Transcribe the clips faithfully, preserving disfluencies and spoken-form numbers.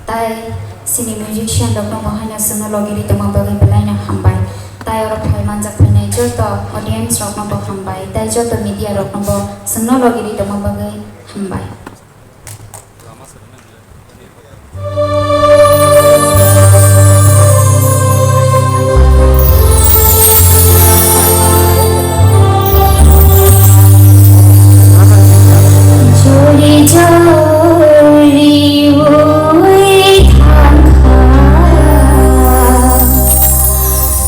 Tai chini musician rokno bo haino chwngno logi ri tongma bagwi belai no hambai. Tai oro phai manjak phainai joto audience rokno bo hambai. Tai joto media rokno bo chwngno logi ri tongma bagwi hambai. Jori jori ui thangkha,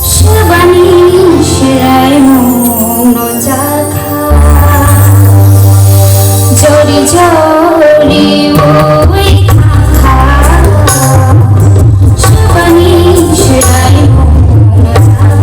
swbani swraimung no jakha. Jori jori ui thangkha, swbani swraimung no jakha.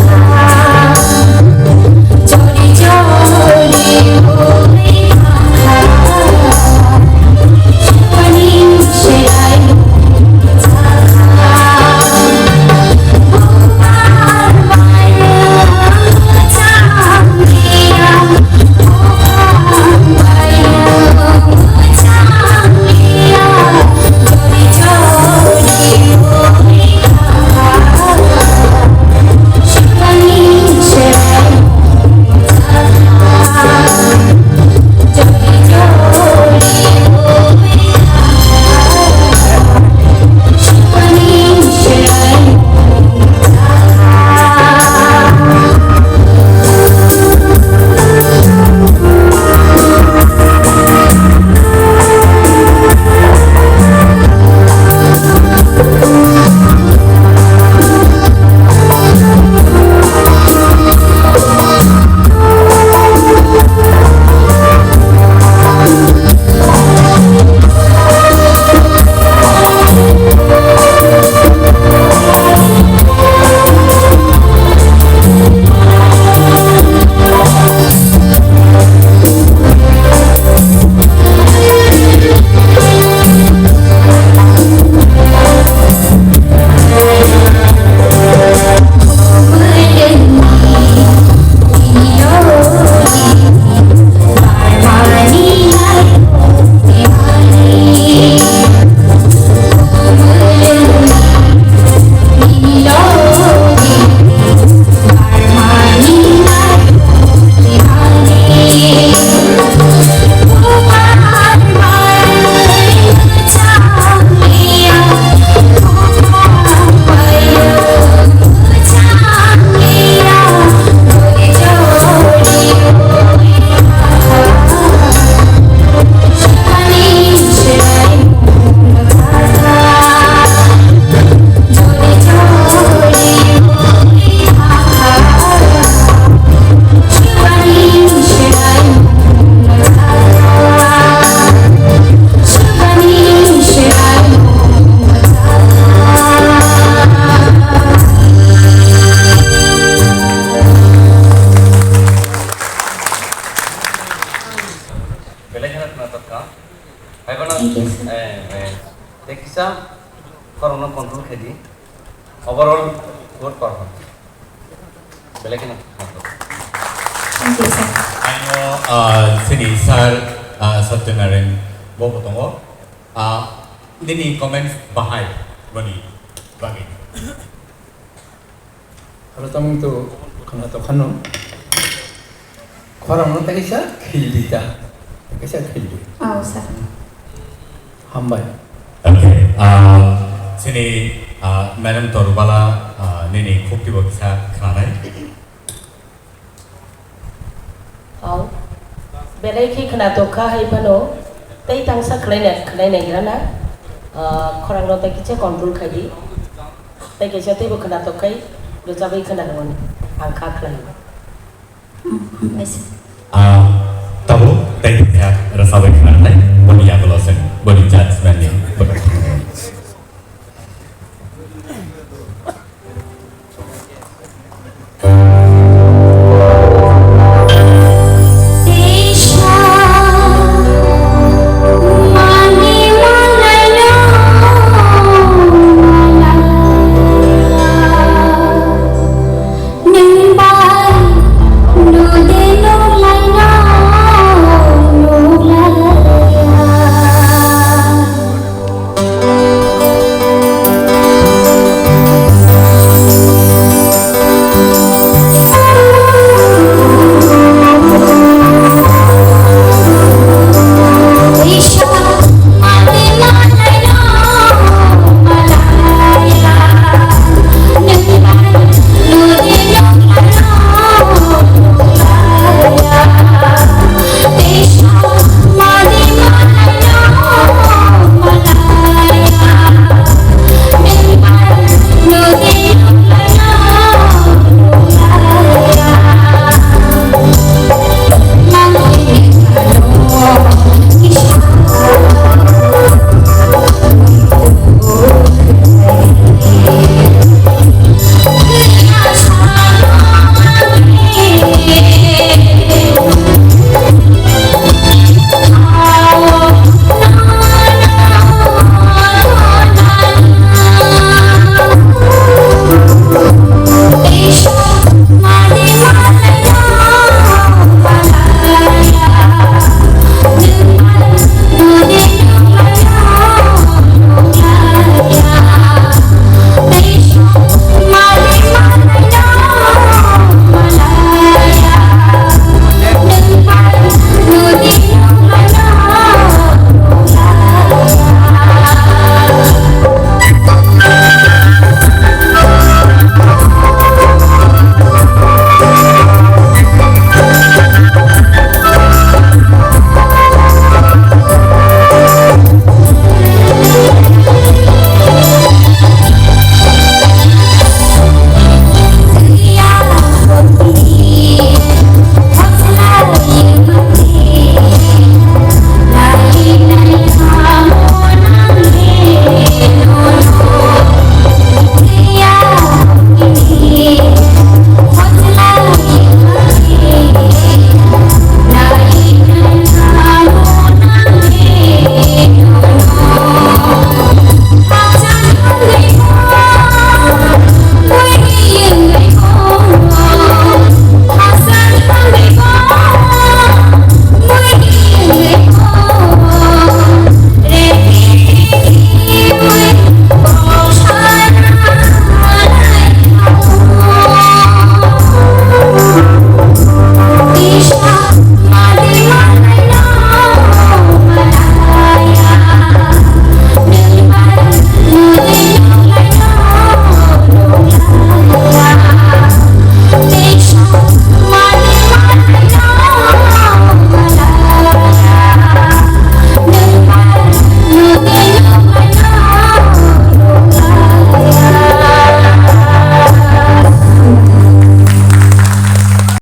Belai kheno khwnathok kha. Hai bono, Thank you, sir. Eh, eh, tei kisa khorokno control khe di. Overall good performance. Belai kheno khwnathok. Thank you, sir. Aino, ah, chini sir, ah, Satyanarayan bo bo tongo. Ah, nini comments bahai boni bagwi. Aro tamo to khwnathok khano. Khorang no tei kaisa khil di ta. Kaisa khil di. Oh, sir. Hambai. Okay. Ah, chini, ah, Madam Torubala, ah, nini khukti bo kisa khwnanai. Hau. Belai khe khwnathok kha hai phano. Tei tangsa khwlaina, khwlainai grana. Ah, khorang no tei kisa control khai di. Tei kaisa teibo khwnathok khai rwchabwi khwnarwmani ang kha khlai. Hambai sir. Ah, tabuk tei kisa rwchabwi khwnarnai, boni yagulo chwng boni judgment